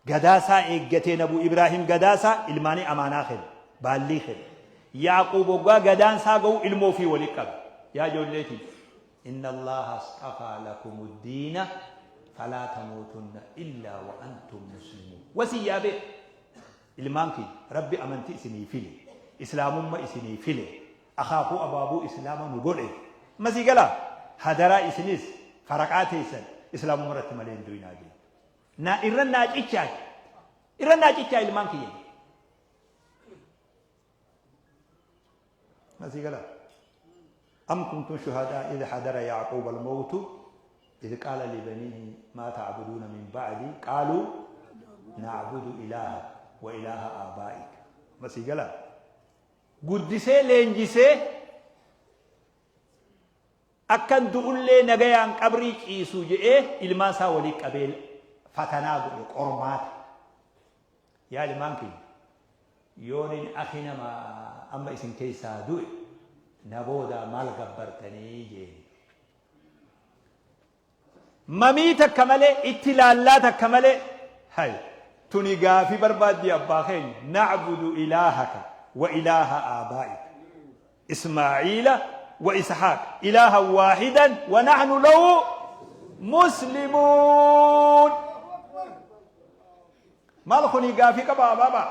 Gadaa isaa eeggatee nabu Ibraahim gadaa isaa ilmaanii amaanaa kenne, baallii kenne. Ya'quub hoggaa gadaan isaa ga'u ilmoo ofii wali qabe. Yaa ijoollee tiyya, Inna Allaaha asxafaa lakumu ddiina falaa tamuutunna illaa wa antum muslimuun. Wasiyyaa beeka. Ilmaan kiyya, Rabbi amantii isinii file, Islaamumma isinii file, akaakuu abaabuu Islaama nu godhe. Amma sii galaa? Hadaraa isinis faraqaa teessan Islaamumma irratti malee hin du'inaa jee. Na irra naa cichaa irra naa cichaa ilmaan kiyya. Ma sii galaa? Am kuntum shuhadaa idh hadara Ya'quuba al-mawtu idh qaala libaniihi maa ta'buduuna min ba'dii qaaluu na'budu ilaahaka wa ilaaha aabaa'ika. Ma sii galaa? Guddisee leenjisee akkan du'ullee nagayaan qabrii ciisu je'ee ilmaan isaa walii qabee fatanaa godhe qormaata. Yaa ilmaan kiyya Yoonin akhi nama amma isin keessaa du'e na boodaa maal gabbartanii jeen. Mamii takka malee itti laallaa takka malee hay tuni gaafii barbaaddii abbaa keenya na'budu ilaahaka wa ilaaha aabaa'ika Ismaa'iila wa Ishaaq ilaahan waahidan wa nahnu lahu muslimuun. Maal kuni gaafii qaba abaabaa?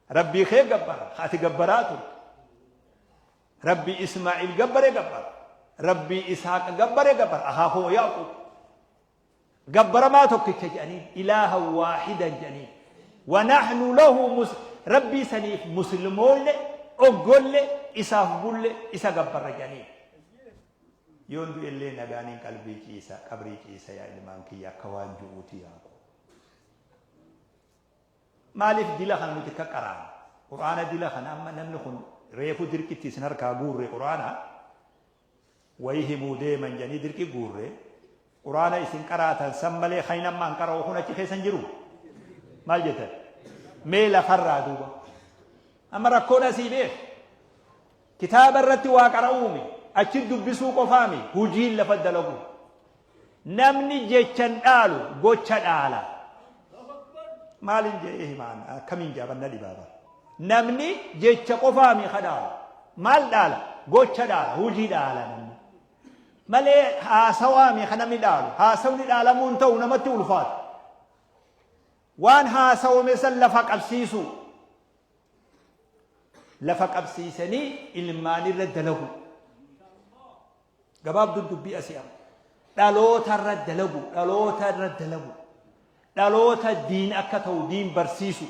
Rabbii kee gabbara, ka ati gabbaraa turte. Rabbii Ismaa'iil gabbare gabbara. Rabbii Ishaaq gabbare gabbara. Akaakuu Yaaquub. Gabbaramaa tokkicha jedhaniin ilaaha waahidan jedhaniin. Wanahnu lahu mus Rabbii saniif muslimoonne oggolle isaaf bulle isa gabbarra jedhaniin. Yoon du'ellee nagaaniin qalbii ciisa qabrii ciisa yaa ilmaan kiyya akka waan ju'uuti Yaaqub. Maaliif dila kana nuti akka qaraana? Qur'aana dila kana amma namni kun reefu dirqitti isin harkaa guurre, qur'aana wayi himuu deeman jedhanii dirqi guurre. Qur'aana isin qaraatan san malee kan amma an qara'u kun achi keessa hin jiru. Maal jettan? Mee lafarraa duuba amma rakkoon asii beek, kitaaba irratti waa qara'uumi, achi dubbisuu qofaami, hujiin lafa dalagu. Namni jechan dhaalu, gocha dhaala. Maalin jedhee himaan, akkamiin jaabanna dhibaaba? Namni jecha qofaami ka dhaalu. Maal dhaala? Gocha dhaala, hujii dhaala namni. Malee haasawaami ka namni dhaalu. Haasawni dhaalamuun ta'u namatti ulfaata. Waan haasawame san lafa qabsiisuu. Lafa qabsiisanii ilmaanirra dalagu. Gabaabduun dubbii asii amma. Dhaloota irra dalagu, dhaloota irra dalagu. Dhaloota diin akka ta'u diin barsiisu.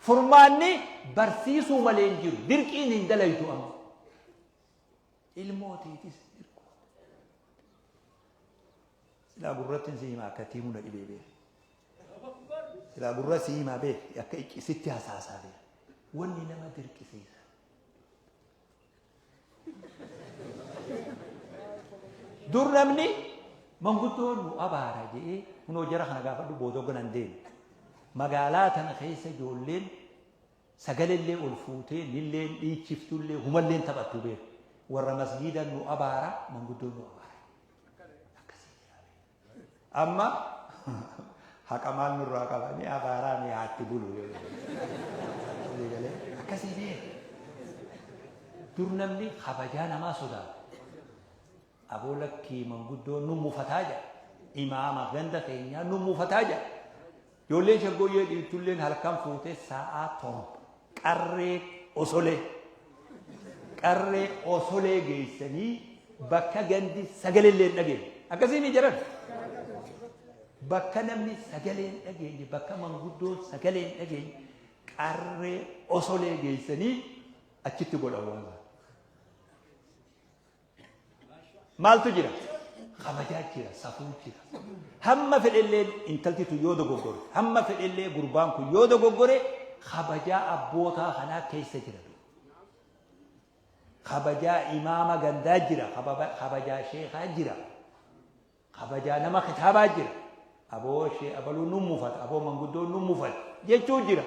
Furmaanni barsiisuu malee hin jiru. Dirqiin hin dalaytu amma. Ilmoo teetis dirquma. Silaa gurratti si himaa akka tiimuu na dhibee beek. Silaa gurra si himaa beek, akka sitti hasaasaa beek. Wanni nama dirqisiisa. Dur namni manguddoo nu abaara jedhee, kunoo jara kana gaafadhu, booda ganan deemu. Magaalaa tana keessa ijoolleen sagalellee ol fuutee nilleen dhiichiftullee humalleen taphattu beeku. Warra masgiida nu abaara, manguddoon nu abaara. Akkasii jira. Amma haqa maal nurraa qaba, ni abaaraa ni haatti bulu. Akkasii beeku. Dur namni kabajaa namaa sodaata. Aboo lakkii, manguddoon nu mufataa jedha. Imaama ganda keenyaa nu mufataa jedha. Ijoolleen shaggooyyee dhiirtulleen halkan fuutee sa'aa 7 qarree osolee qarree osolee geessanii bakka gandi sagalee hin dhageenye. Akkasii ni jedhan. Bakka namni sagalee hin dhageenye, bakka manguddoon sagalee hin dhageenye, qarree osolee geessanii achitti godhan waan sana. Maaltu jira? Kabajaa jira, safuu jira. Hamma fedhellee intalti tun yoo dogoggore, hamma fedhellee gurbaan kun yoo dogoggore, kabajaa abbootaa kanaa keessa jira. Kabajaa imaama gandaa jira, kabajaa sheekaa jira, kabajaa nama kitaabaa jira. Aboo shee abaluu nu mufata, aboo manguddoon nu mufata jechuu jira.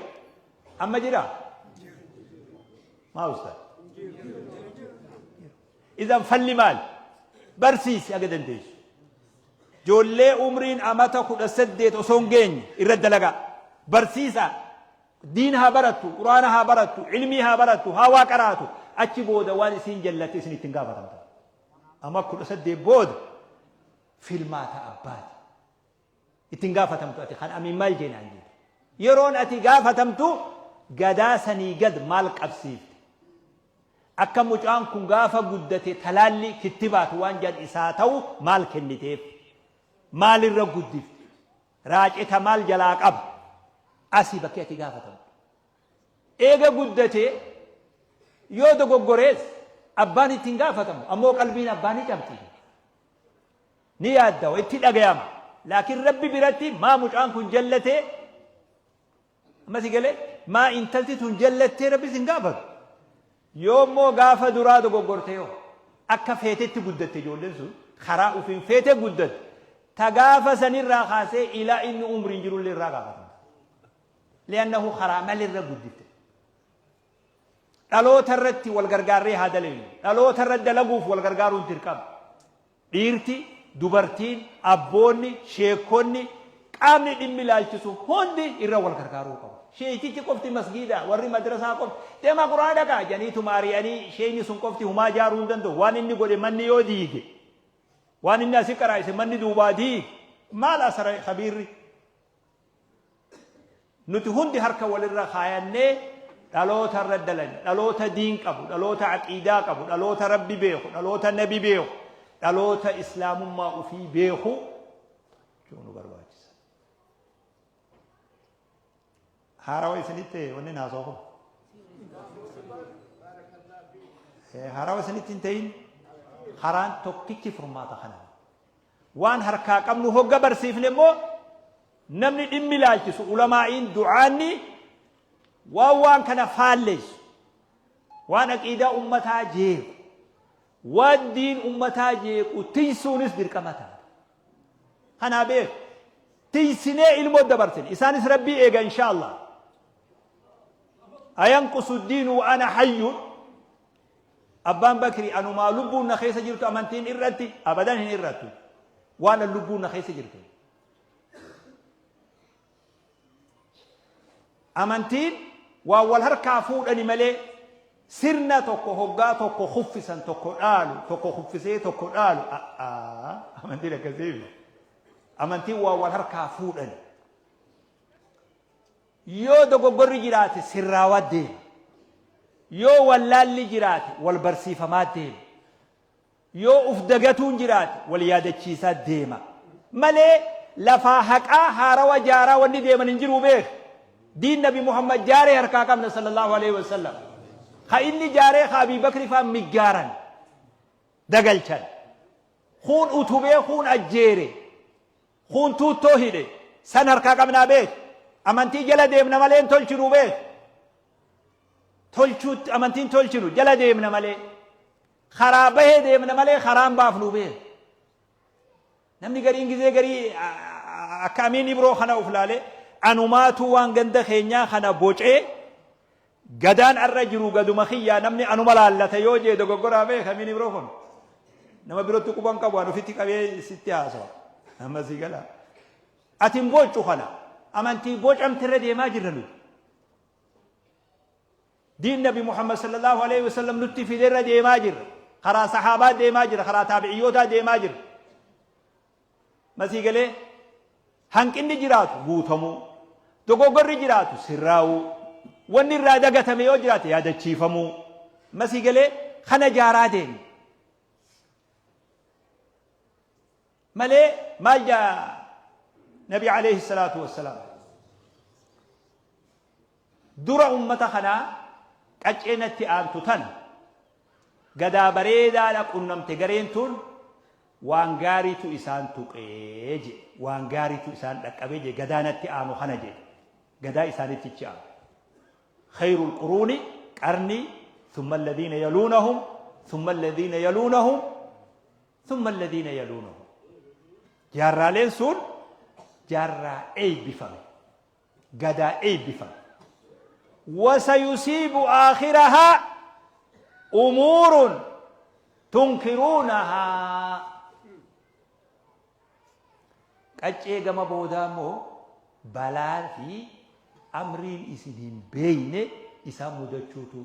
Amma jira? Maa ustaad? Idan falli maali? Barsiisi aga dandeessu. Ijoollee umriin amata 18 osoo hin geenye irra dalagaa. Barsiisaa. Diin haa barattu, quraana haa barattu, ilmii haa barattu, haa waa qaraatu. Achi booda waan isiin jallatte isin ittiin gaafatamta. Amma 18 booda filmaata abbaati. Ittiin gaafatamtu ati kan amiin maal jeenaan jeete. Yeroon ati gaafatamtu gadaa sanii gad maal qabsiifte? Akka mucaan kun gaafa guddate talaalli kittibaatu waan jedhan isaa ta'u maal kenniteef? Maalirra guddifte? Raaceta maal jalaa qaba? Asii bakki ati gaafatamtu. Eega guddatee yoo dogoggorees abbaan ittiin gaafatamu, ammoo qalbiin abbaa ni cabxi. Ni yaaddawa, itti dhagayama. Laakiin Rabbi biratti maa mucaan kun jallatee, amma si galee, maa intalti tun jallattee, Rabbi sin gaafatu. Yoo immoo gaafa duraa dogoggorte, yoo akka feetetti guddatte, ijoolleen sun karaa ofiin feete guddatte, ta gaafa sanirraa kaasee ilaa inni umriin jirullee irraa gaafatama. Li'annahu karaa malirra guddifte. Dhaloota irratti wal gargaarree haa dalagnu. Dhaloota irratti dalaguuf wal gargaaruun dirqama. Dhiirti, dubartiin, abboonni, sheekonni, qaamni dhimmi ilaalchisu hundi irra wal gargaaruu qabu. Sheeytichi qofti masgiida, warri madrasaa qofti, deemaa quraana dhaqaa jedhaniituma ari'anii, sheeyni sun qofti humaa ijaaruu hin danda'u. Waan inni godhe manni yoo diige, waan inni asi qaraa'ise manni duubaa diige, maal asara kabiirri? Nuti hundi harka walirra kaayannee dhaloota irra dalagna. Dhaloota diin qabu, dhaloota aqiidaa qabu, dhaloota Rabbi beeku, dhaloota Nabi beeku, dhaloota Islaamummaa ufii beeku nu barbaachisa. Haarawa isinitti wanni haasa'u kun? Haarawa isinitti hin ta'in, karaan tokkichi furmaata kana. Waan harkaa qabnu hogga barsiifne immoo, namni dhimmi ilaalchisu, ulamaa'iin, du'aanni waan kana faalleessu. Waan aqiidaa ummataa jeequ, waan diin ummataa jeequ tiysuunis dirqama taata. Kanaa beek. Tiysinee ilmoo dabarsine. Isaanis Rabbii eega insha Allah. Ayanqusu diinu wa ana hayyun. Abbaan Bakri anumaa lubbuun na keessa jirtu amantiin irratti abadan hin irrattu. Waan an lubbuun na keessa jirtu. Amantiin waan wal harkaa fuudhani malee sirna tokko hoggaa tokko kuffisan tokko dhaalu tokko kuffisee tokko dhaalu a'aa amantiin akkasii miti. Amantiin waan wal harkaa fuudhani. Yoo dogoggorri jiraate sirraawaa deema. Yoo wallaalli jiraate wal barsiifamaa deema. Yoo uf dagatuun jiraate wal yaadachiisaa deema. Malee lafaa haqaa haarawa jaaraa wanni deeman hin jiruu beek. Diin Nabi Muhammad jaaree harkaa qabna sallallahu alaihi wasallam. Ka inni jaaree ka Abii Bakri faan miggaaran dagalchan. Kuun utubee kuun ajjeere kuun tuuttoo hidhe san harkaa qabnaa beek. Amantii jala deemna malee hin tolchinuu beek. Tolchuutti amantiin tolchinu jala deemna malee. Karaa bahee deemna malee karaan baafnu beek. Namni gariin gizee garii akka Amiin Ibroo kana of laalee anumaatu waan ganda keenyaa kana bocee gadaan arra jiru gaduma kiyyaa namni anuma laallata yoo jee dogoggoraa beek Amiin Ibroo kun. Nama birotti quban qabu an ofitti qabee sitti haasawa. Amma sii gala. Ati hin booccu kana amantii bocamte irra deemaa jirra nuti. Diin Nabi Muhammad sallallahu alaihi wasallam nutti fide irra deemaa jirra. Karaa sahaabaa deemaa jirra, karaa taabi'iyyootaa deemaa jirra. Masii galee hanqinni jiraatu guutamuu, dogoggorri jiraatu sirraa'uu, wanni irraa dagatame yoo jiraate yaadachiifamuu. Masii galee kana jaaraa deemna. Malee maal jaa Nabi alayhi salaatu wassalaam. Dura ummata kanaa qaccee natti aantu tana gadaa bareedaadha qunnamte gareen tun waan gaariitu isaan tuqee je waan gaariitu isaan dhaqqabee je gadaa natti aanu kana je gadaa isaanitti ichi aanu. Khayrul quruuni qarnii thumma alladhiina yaluunahum thumma alladhiina yaluunahum thumma alladhiina yaluunahum. Jaarraaleen sun jaarraa eebbifame. Gadaa eebbifame. Wasayusiibu aakhirahaa umuurun tunkiruunahaa. Qaccee gama boodaa immoo balaa fi amriin isin hin beeyne isaan mudachuutu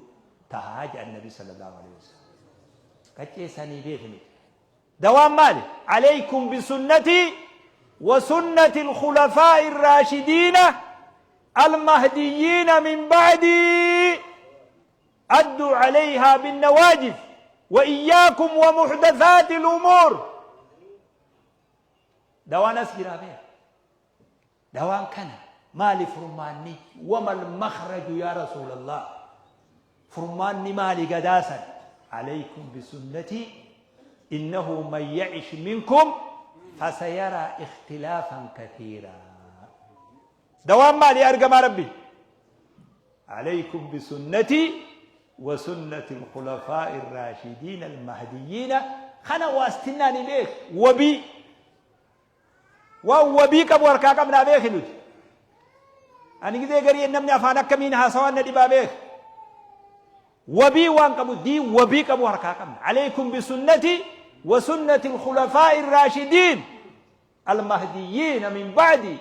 tahaa jedhan Nabi sallallahu alaihi wasallam. Qaccee sanii beeki nuti. Dawaan maali? Alaykum bisunnatii wa sunnati al-khulafaa'i ar-raashidiina al-mahdiyyiina min ba'dii adduu alayhaa bin-nawaajid wa iyyaakum wa muhdathaati al-umuur. Dawaan as jiraa beeka. Dawaan kana maali furmaanni? Wamal makhraju yaa Rasuulallah? Furmaanni maali gadaa san? Alaykum bisunnatii innahu man ya'ish minkum fasayaraa ikhtilaafan kathiiraa. Dawaan maali yaa ergamaa Rabbii? Alaykum bisunnatii wa sunnati al-khulafaa'i ar-raashidiina al-mahdiyyiina kana waastinnaa ni beek wabii Waan wabii qabu harkaa qabnaa beeki nuti. Ani gizee garii namni afaan akkamiin haasawaan na dhibaa beeki. Wabii waan qabu diin wabii qabu harkaa qabna. Alaykum bisunnati wa sunnati al-khulafaa'i ar-raashidiin al-mahdiyyiina min ba'di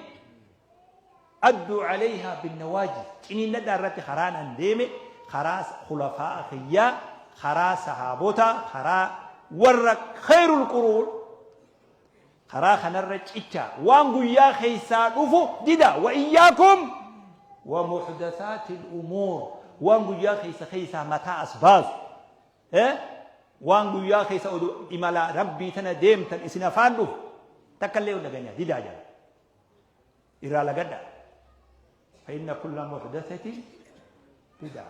adduu alayhaa bin-nawaajid. Ciniinnadhaa irratti karaan an deeme karaa khulafaa'a kiyyaa karaa sahaabota karaa warra khayrul quruun Karaa kanarra cichaa. Waan guyyaa keessaa dhufu dida. Wa iyyaakum wa muhdathaatil umuur. Waan guyyaa keessa keessaa mataa as baasu. Waan guyyaa keessa oduu imala Rabbii tana deemtan isin afaan dhufu. Takka illee hin dhaganya didaa jala. Irraa lagadha. Fa inna kulla muhdathatin bid'a.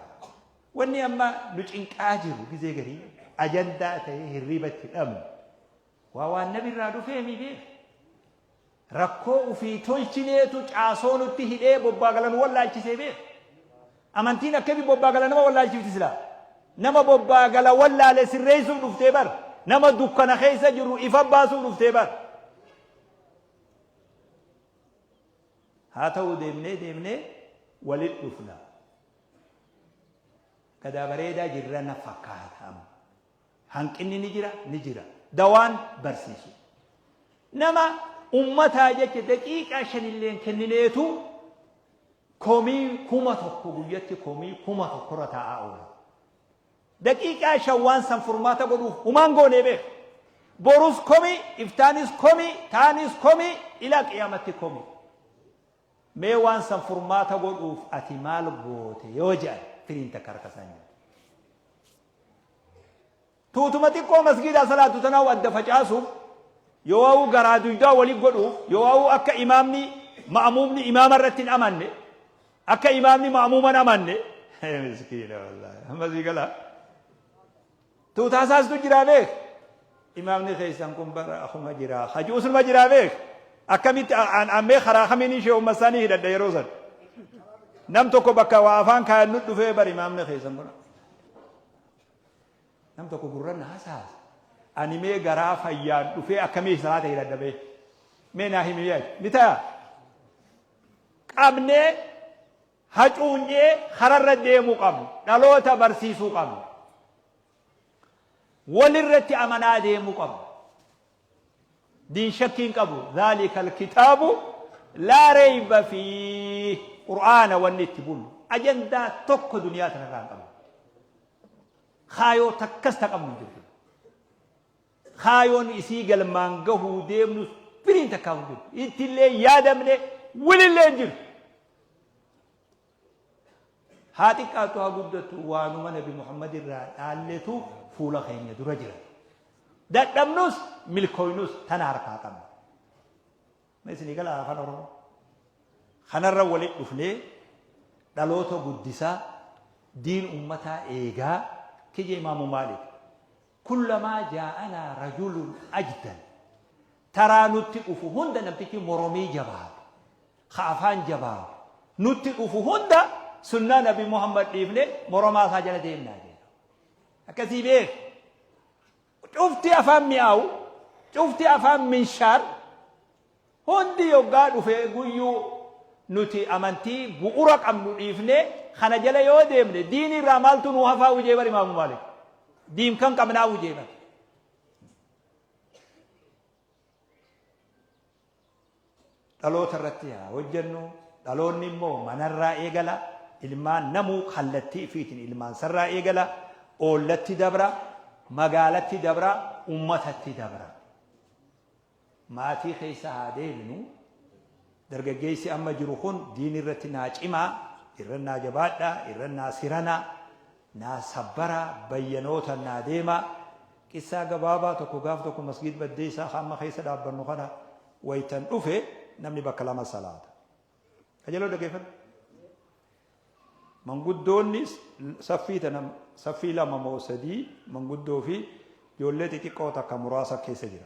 Wanni amma nu cinqaa jiru gizee garii ajandaa ta'ee hirriiba itti dhabnu. Waa waan nabi irraa dhufeemi beek. Rakkoo ufii tolchineetu caasoo nutti hidhee bobbaa gala nu wallaalchisee beek. Amantiin akkami bobbaa gala nama wallaalchifti silaa. Nama bobbaa gala wallaale sirreessuuf dhuftee bar. Nama dukkana keessa jiru ifa baasuuf dhuftee bar. Haa ta'u, deemnee deemnee walit dhufna. Gadaa bareedaa jirra na fakkaata amma. Hanqinni ni jira, ni jira. Dawaan barsiisu. Nama ummataa jecha daqiiqaa shanilleen kennineetu komii 1000, guyyatti komii 1000 irra taa'aa oola. Daqiiqaa 5 waan san furmaata godhuuf humaan goonee beeka. Borus komii, iftaanis komii, taanis komii, ilaa qiyaamatti komii. Mee waan san furmaata godhuuf ati maal goote yoo jedhan, firiin takka harka isaan jirti. Tuutuma xiqqoo masgiidaa salaattu tanaa adda facaasuuf, yoo waa'uu garaa duydaa wali godhuuf, yoo waa'uu akka imaamni ma'amuumni imaama irratti hin amanne, akka imaamni ma'amuuma hin amanne. Miskiina wallaahi. Amma sii galaa. Tuutaa isaastu jiraa beek. Imaamni keessan kun bara akuma jiraa. Hajuu sunuma jiraa beek. Akkamitti ammee karaa kamiin ishee umma isaanii hidhadha yeroo san. Nam tokko bakka waa afaan kaayannu dhufee, bar imaamni keessan kun. Nam tokko gurra na hasaasa. Ani mee garaa fayyaan dhufee akkamii salaata hidhadha bee. Mee naa himi yaad. Ni ta'a. Qabnee hacuunyee kararra deemuu qabnu. Dhaloota barsiisuu qabnu. Walirratti amanaa deemuu qabnu. Diin shakkii hin qabu. Dhaalika alkitaabu laa reeyba fiih. Qur'aana wanni itti bullu. Ajandaa tokko duniyaa tanarraa hin qabnu. Kaayoo takkas ta qabnu hin jirtu. Kaayoon isii galmaan gahuu deemnus firiin takkaa hin jirtu. Ittillee yaadamne wilillee hin jirtu. Haa xiqqaattu haa guddattu, waanuma Nabi Muhammad irraa dhaalletu fuula keenya dura jira. Dadhabnus milkooynus tana harkaa qabna. Ma isinii gala afaan Oromoo? Kanarra walitti dhufnee dhaloota guddisaa, diin ummataa eegaa kiyya. Imaamu Maalik, kullamaa jaa'anaa rajulun ajdan, taraa nutti dhufu hunda, namtichi moromii jabaatu ka afaan jabaatu nutti dhufu hunda, sunnaa Nabi Muhammad dhiifne moromaa isaa jala deemnaa jedha. Akkasii beek. Cufti afaan mi'aawu, cufti afaan minshaar hundi yoggaa dhufe guyyuu, nuti amantii bu'ura qabnu dhiifne kana jala yoo deemne, diinii irraa maaltu nuu hafaa ujee bar Imaamu Maalik. Diin kan qabnaa ujee bar. Dhaloota irratti haa hojjennu. Dhaloonni immoo manarraa eegala. Ilmaan namuu kallattii ifiitiin ilmaan sarraa eegala. Oollatti dabra, magaalatti dabra, ummatatti dabra. Maatii keessa haa deebinu. Dargaggeessi amma jiru kun diin irratti naa cimaa, irra naa jabaadha, irra naa sirana, naa sabbara, bayyanoota naa deema. Qissaa gabaabaa tokko, gaaf tokko masgiid Baddeessaa ka amma keessa dhaabbannu kana waytan dhufe, namni bakka lama salaata. Qajeeloo dhaggeeffadhu. Manguddoonni saffii tana, saffii lama moo sadii, manguddoo fi ijoollee xixiqqoo takka muraasa keessa jira.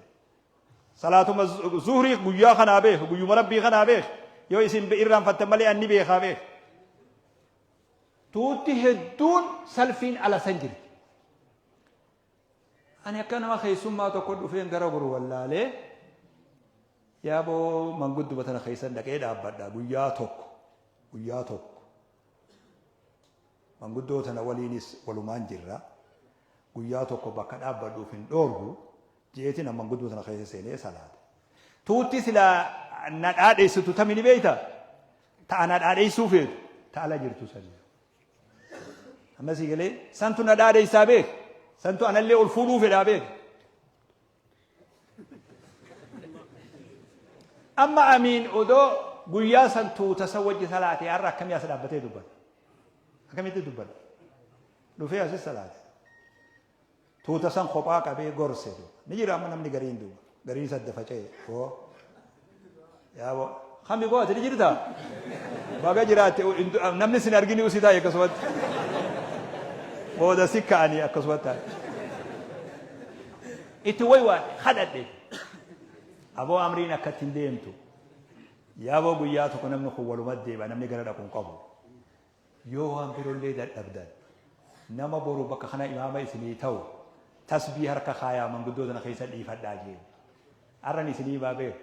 Salaatuma zuhrii guyyaa kanaa beeku, guyyuma rabbii kanaa beeku. Yoo isin irraanfattan malee anni beekaa beeku. Tuutti hedduun salfiin ala san jirti. Ani akka nama keessummaa tokko dhufeen gara goru wallaalee, yaaboo mangudduma tana keessan dhaqee dhaabbadha guyyaa tokko, guyyaa tokko. Manguddoo tana waliinis walumaan jirra. Guyyaa tokko bakka dhaabbadhuuf hin dhoorgu jeetiin manguddoo tana keessa seenee salaate. Tuutti silaa na dhaadheessitu tami ni beekta? Ta ana dhaadheessuu feetu ta ala jirtu sanii. Amma sii galee, santu na dhaadheessaa beek. Santu anallee ol fuudhuu fedhaa beek. Amma amiin odoo guyyaa san tuuta san wajji salaate, har'a akkamii as dhaabbatee dubbata? Akkamitti dubbata? Dhufee asis salaate. Tuuta san kophaa qabee gorse duuba. Ni jira amma namni gariin duuba. Gariin isa adda faca'e. Oo. Yaaboo. Kami koo, ati ni jirtaa? Baga jiraatte, namni sin argini usii taa'e akkasumatti. Booda si ka'anii akkasumatti taa'e. Itti waywaadhe, kadhadhe. Aboo, amriin akkatti hin deemtu. Yaaboo, guyyaa tokko namni kun walumatti deebi'a, namni gara dhaqu hin qabu. Yoo waan birollee dadhabdan, Nama boru bakka kana imaama isinii ta'u tasbii harka kaayaa manguddoo tana keessa dhiifadhaa jeen. Arran isinii himaa beeku.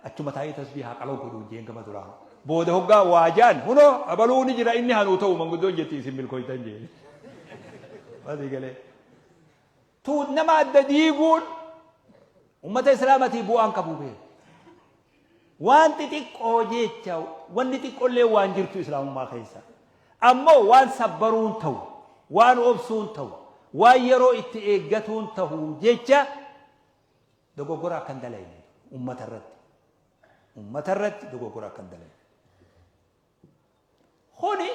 Achuma taa'ee tasbii haa qaloo godhu jeen gama duraa. Booda hoggaa waa jaan hunoo abaluu ni jira inni hanuu ta'u manguddoon jetti isin milkooytan jeen. Masii galee. Tuut nama adda diiguun ummata islaamatii bu'aan qabu beeku. Waan xixiqqoo jecha wanni xiqqollee waan jirtu islaamummaa keessa. Ammoo waan sabbaruun ta'u, waan obsuun ta'u, waan yeroo itti eeggatuun ta'u jecha dogoggora akka hin dalayne ummata irratti. Ummata irratti dogoggora akka hin dalayne. Kuni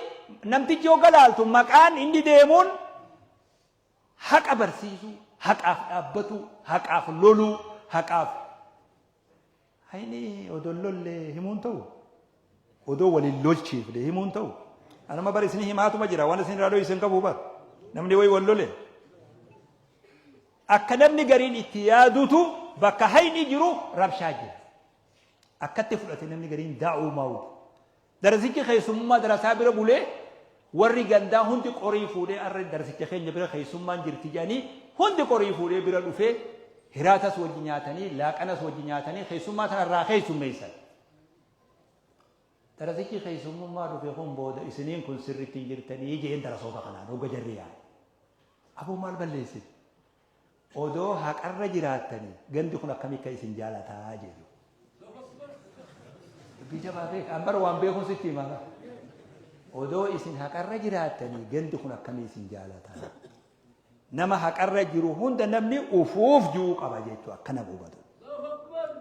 namtichi yoo galaaltu maqaan inni deemuun Haqa barsiisuu, haqaaf dhaabbatuu, haqaaf loluu, haqaaf Hayni odoo hin lolle himuun ta'u? Odoo wal hin lolchiifne himuun ta'u? Anuma bar isin himaatuma jira waan isin irraa dhoyse hin qabu bar. Namni wayi wal lole. Akka namni gariin itti yaadutu bakka hayni jiru rabshaa jira. Akkatti fudhate namni gariin daa'uu maawutu. Darasichi keessummummaa darasaa bira bulee warri gandaa hundi qorii fuudhee arra darasicha keenya bira keessummaan jirti jedhanii hundi qorii fuudhee bira dhufee hiraatas wajji nyaatanii laaqanas wajji nyaatanii keessummaa tana irraa keessummeessan. Darasichi keessummummaa dhufe kun booda isiniin kun sirriitti hin jirtanii jeen darasoota kanaan hogga jarri yaa'e. Aboo maal balleessite? Odoo haqarra jiraattanii gandi kun akkamii akka isin jaalataa jedhu. Dubbii jabaa beeka. An bara waan beekuun sitti hima. Odoo isin haqarra jiraattanii gandi kun akkamii isin jaalataa. Nama haqarra jiru hunda namni ufuuf ji'uu qaba jechuudha akkana hubatu.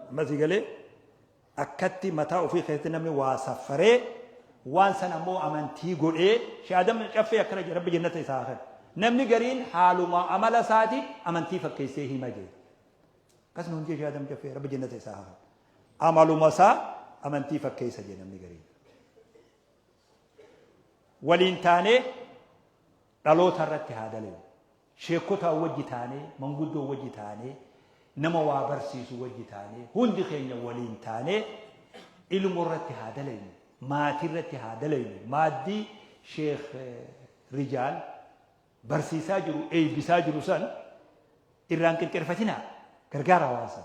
Amma si galee Akkatti mataa ofii keessatti namni waa saffaree waan san ammoo amantii godhee Sheikh Adam Caffee akkana jedhe Rabbi jannata isaa haa kennu. Namni gariin haaluma amala isaati amantii fakkeessee hima jedhe. Akkas nuun jedhe Sheikh Adam Caffee Rabbi jannata isaa haa kennu. Amaluma isaa amantii fakkeessa jedhe namni gariin. Waliin taanee dhaloota irratti haa dalagnu. Sheekkotaa wajji taanee, manguddoo wajji taanee, nama waa barsiisu wajji taanee, hundi keenya waliin taanee ilmoo irratti haa dalaynu, maatii irratti haa dalaynu. Maaddii Sheekh Rijaal barsiisaa jiru, eebbisaa jiru san irraan qinxirfatinaa. Gargaaraa waan san.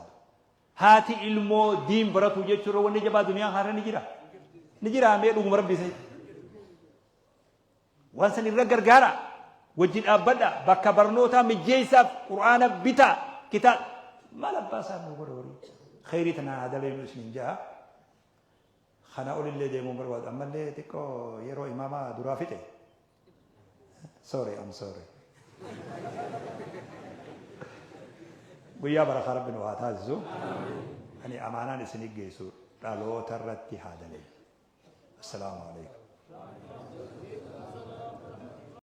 Haati ilmoo diin baratuu jechuurra wanni jabaa duniyaa kanarra ni jira. Ni jiraa mee dhuguma rabbi isa. Waan san irra gargaara. Wajji dhaabbadha. Bakka barnootaa mijjeessaaf Qur'aana bitaa. Kitaaba. Maal abbaa isaa nuu godha horii. Kheyrii tana haa daleynu isinin ja'a. Kana olillee deemuun barbaadu. Ammallee xiqqoo yeroo imaamaa duraa fixe. Sorry, I'm sorry. Guyyaa barakaa rabbi nu haa taasisu. Ani amaanaan isinii geessu dhaloota irratti haa daleynu. Assalaamu alaikum.